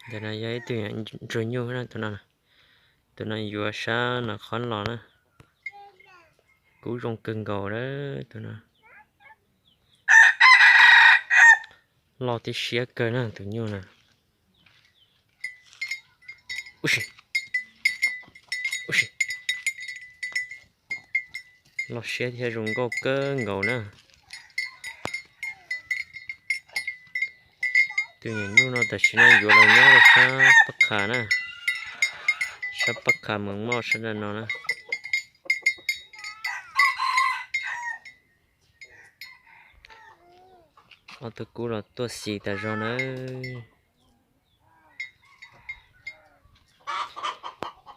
Ntawm no yog ib tug ntsuag nyuj na, tus no, tus no yuav sab no qhob los na. Kub zoo kawg nkaus na, tus no loj thiab siab kawg na tus nyuj na. Loj siab thiab zoo nkauj kawg nkaus na. Tus nyuam nyuj no tam sim no yuav los nyob rau sab Paj Qha na, sab Paj Qha Mees Moj sab no na. Ob tug kub los tuaj xis tas zog nawb.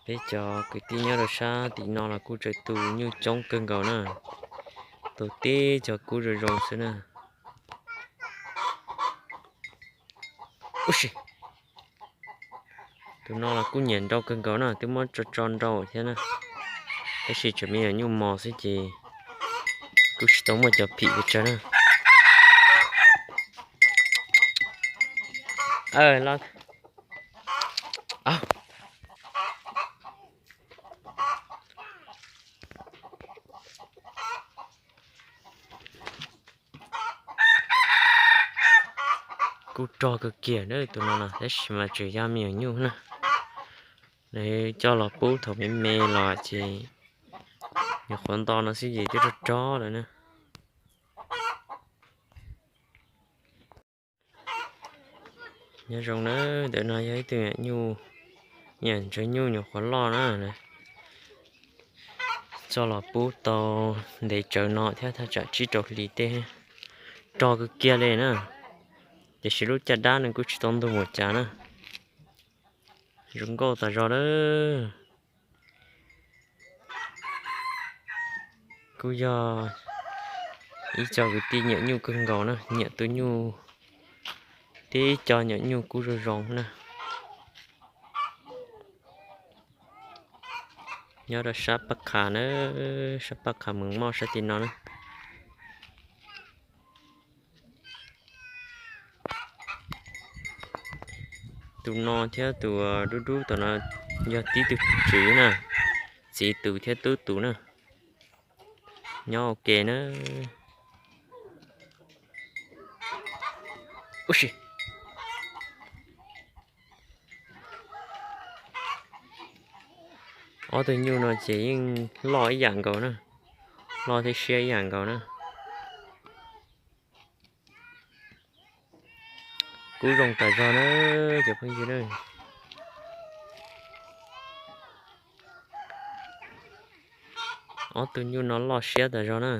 Peb cov kwv tij nyob rau sab tim no los kuj tseem tu nyuj coob kawg nkaus na, tu tib cov kub zoo zoo xwb na. Ub si, tus no los kuj nyiam nrau kawg nkaus na, twb muab tso tso nrau thiab na, tab sis tseem me nyuam nyuj mos xwb ces kuj tsis tau muaj cov phim pes tsawg na. Kuj rog kawg kiag na tus no los tab sis mas tseem yog me nyuam nyuj na. Nws coj los pub thaum me me los ces nyuam qhuav nto no xwb ces twb rog rog lawm na. Nyob zoo na, ntawm no yog ib tug nyuam ntsuag nyuj nyuam qhuav loj na, coj los pub tau ntev tsawv no thiab thaj tsam tsib rau hlis tej, rog kawg kiag li na, tiam sis lub caj dab nws kuj tsis tau ntug mus cas na. Zoo nkauj tas zog lawm. Kuj yog ib co kwv tij nyiam nyuj kawg nkaus na, nyiam tus nyuj, tib co nyiam nyuj kuj zoo zoo na. Nyob rau sab Paj Qha na, sab Paj Qha Mees Moj sab tim no na. Tus no thiab tus dub dub tom no yog tib tug tswv na, txiv tus thiab tub tus na. Nyob ua ke na. Ub si, ob tug nyuj no ces yeej loj ib yam nkaus na, loj thiab siab ib yam nkaus na. Kuj zoo tas zog na cov phooj ywg na. Ob tug nyuj no loj siab tas zog na.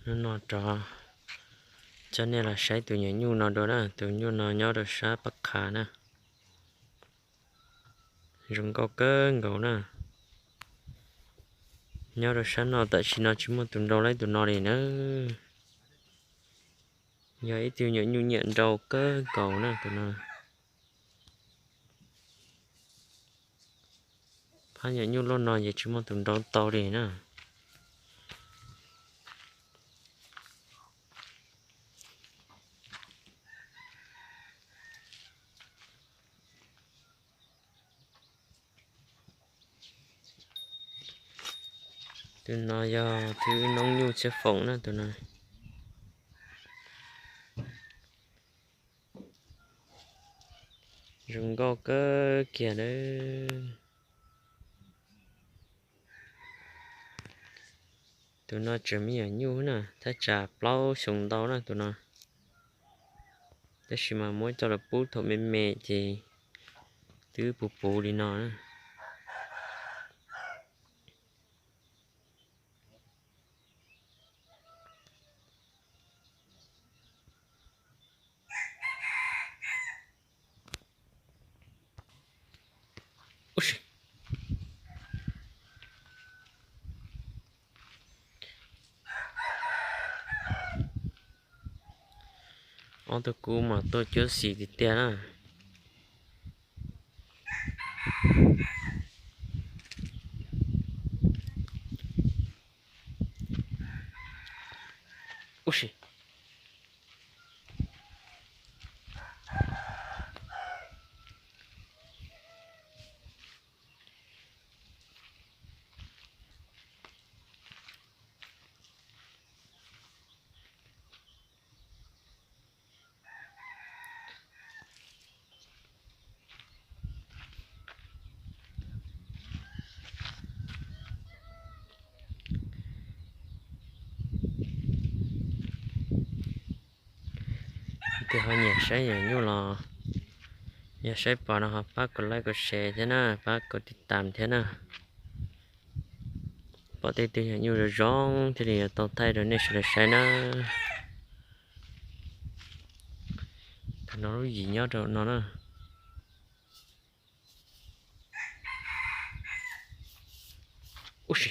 Hnub no rov coj nej los saib tus nyuam nyuj no dua na, tus nyuj no nyob rau sab Paj Qha na. Zoo nkauj kawg nkaus na. Nyob rau sab no tam sim no tsis muaj tus nrau laib tus no li na. Yog ib tug nyuam nyuj nyiam nrau kawg nkaus na tus no. Phab nyuam nyuj loj no ces tsis muaj tus nrau tau li na. Tus no yog thwb noob nyuj txhiab foom na tus no. Zoo nkauj kawg kiag lawm. Tus no tseem me nyuam nyuj na, thaj tsam plaub xyoos ntau na tus no. Tab sis mas muab coj los pub thaum me me ces twb puv puv li no na. Ob tug kub mas tuaj cuab xis tiag tiag na. Ub si. Leej twg ho nyiam saib yawm nyuj los yog saib pom no ho pab kom like kom share thiab na, pab kom tij tam thiab na. Pom tej tug yawm nyuj zoo zoo thiaj li yuav tau thaij rau nej sawv daws saib na. Thaum no lub yim nyob rau no na. Ub si,